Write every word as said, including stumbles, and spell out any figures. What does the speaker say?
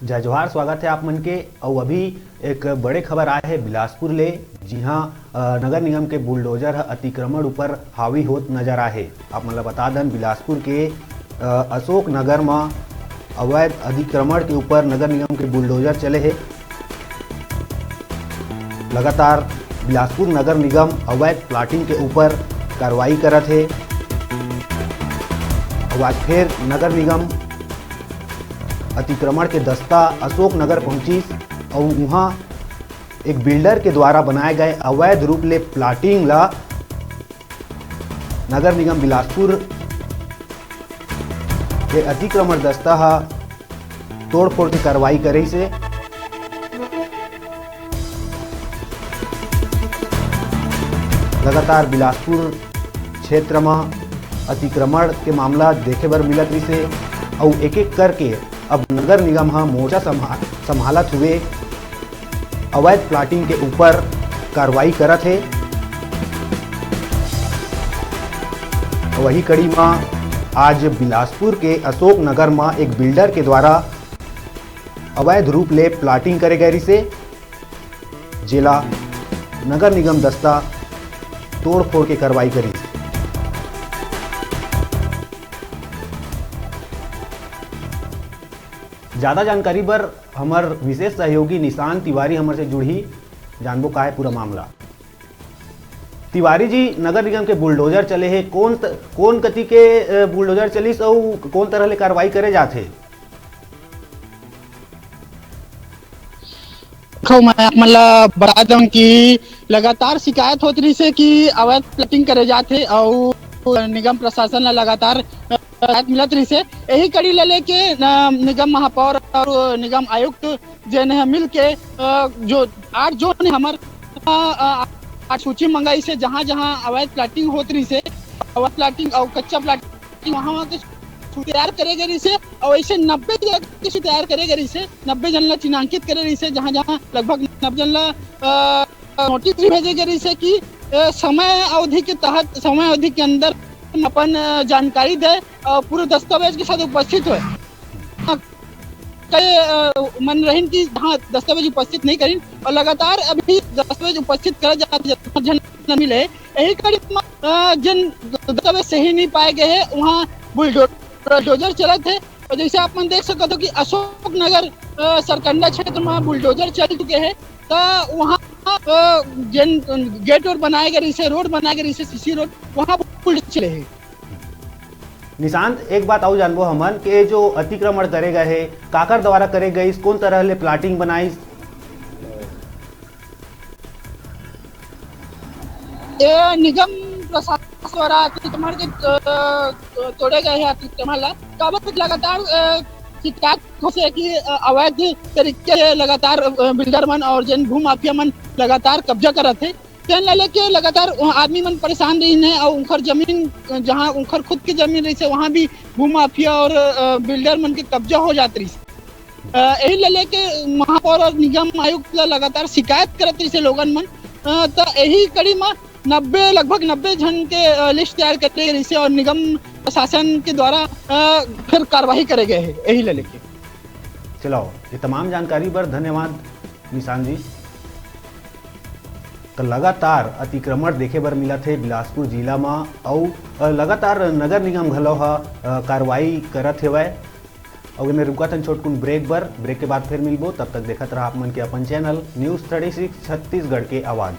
जय जोहार, स्वागत हे आप मन के। अउ अभी एक बड़े खबर आए हे बिलासपुर ले, जिहां, अ, नगर निगम के बुलडोजर ह अतिक्रमण ऊपर हावी होत नजर आए हे। आप मन ल बता दन, बिलासपुर के, अ, अशोक नगर म अवैध अतिक्रमण के ऊपर नगर निगम के बुलडोजर चले हे। लगातार बिलासपुर नगर निगम अवैध प्लाटिंग के ऊपर कार्रवाई करत हे। अउ आज फिर नगर निगम अतिक्रमण के दस्ता अशोक नगर पहुंचिस अउ उहां एक बिल्डर के द्वारा बनाए गए अवैध रूप ले प्लाटिंग ला नगर निगम बिलासपुर के अतिक्रमण दस्ता ह तोड़फोड़ के कार्रवाई करिस हे। लगातार बिलासपुर क्षेत्र म अतिक्रमण के मामला देखे बर मिलत रहिस हे अउ एक-एक करके अब नगर निगम ह मोर्चा संभा-, संभालत हुए अवैध प्लाटिंग के ऊपर कार्रवाई करत हे। वही कड़ी म आज बिलासपुर के अशोक नगर म एक बिल्डर के द्वारा अवैध रूप ले प्लाटिंग करे गए रिसे, जेला नगर निगम दस्ता तोड़फोड़ के कार्रवाई करिस। ज्यादा जानकारी बर हमर विशेष सहयोगी निशांत तिवारी हमर से जुड़ही, जानबो का हे पूरा मामला। तिवारी जी, नगर निगम के बुलडोजर चले हे, कौन त-, कौन कति के, अ, बुलडोजर चलिस अउ कौन तरह ले कार्रवाई करे जाथे? देखो, मैं आप मन ला बता दूं कि लगातार शिकायत होत रहिस हे कि अवैध प्लाटिंग करे जात हे अउ निगम प्रशासन ला लगातार, अ, शिकायत मिलत रहिस हे। यही कड़ी ला लेके न-, निगम महापौर अउ निगम आयुक्त जेन हे मिल के, अ, जो आठ जोन हे हमर, अ, अ, आठ सूची मंगाइस हे, जहां जहां अवैध प्लाटिंग होत रहिस हे, अवैध प्लाटिंग अउ कच्चा प्लाटिंग वहां वहां के सूची तैयार करे गए रहिस हे अउ ऐसे नब्बे जगह के सूची तैयार करे गए रहिस हे, नब्बे जन ला चिन्हांकित करे रहिस हे, जहां जहां लगभग नब्बे जन ला, अ, नोटिस भी भेजे गए रहिस हे कि, अ, समय अवधि के तहत, समय अवधि के अंदर अपन, अ, जानकारी दे अउ पूरे दस्तावेज के साथ उपस्थित होए। कई, अ, मन रहिन कि हाँ, दस्तावेज उपस्थित नहीं करिन अउ लगातार अभी दस्तावेज उपस्थित करे जात हे, जब तक झन न मिले। यही कड़ी म, अ, जिन दस्तावेज सही नहीं पाए गए हे, वहाँ बुलडो-, बुलडोजर चलत हे। अउ जैसे आप मन देख सकत हो कि अशोक नगर, अ, सरकंडा क्षेत्र म बुलडोजर चल चुके हे, त वहाँ, अ, जिन गेट रोड बनाए गए रहिसे, रोड बनाए गए रहिसे, सीसी रोड, वहाँ बुलडोजर चले हे। निशांत, एक बात अउ जानबो हमन के जो अतिक्रमण करे गए हे, काकर द्वारा करे गइस, कौन तरह ले प्लाटिंग बनाइस? ये निगम प्रशासन द्वारा अतिक्रमण के, अ, तोड़े गए हे अतिक्रमण ला। काबर कि लगातार, अ, शिकायत होत हे कि, अ, अवैध तरीके से लगातार, अ, बिल्डर मन और जेन भूमाफिया मन लगातार कब्जा करत हे। तेन ला लेके लगातार आदमी मन परेशान रहिन हे अउ उंखर जमीन, जहां उंखर खुद के जमीन रहिसे, वहां भी भूमाफिया और, अ, बिल्डर मन के कब्जा हो जात रहिस। अ, यही ला लेके महापौर और निगम आयुक्त ला लगातार शिकायत करत रहिसे लोगन मन। अ, त यही कड़ी म नब्बे, लगभग नब्बे झन के, अ, लिस्ट तैयार करे रहिसे और निगम प्रशासन के द्वारा, अ, फिर कार्रवाई करे गए हे यही ला लेके। चलो, ये तमाम जानकारी बर धन्यवाद निशांत जी। त लगातार अतिक्रमण देखे बर मिलत हे बिलासपुर जिला म, अउ, अ, लगातार नगर निगम घलो ह, अ, कार्रवाई करत हेवय। अउ एमे रुकत हन छोटकुन ब्रेक बर। ब्रेक के बाद फिर मिलबो, तब तक देखत रहा आप मन के अपन channel news thirty six Chhattisgarh के आवाज़।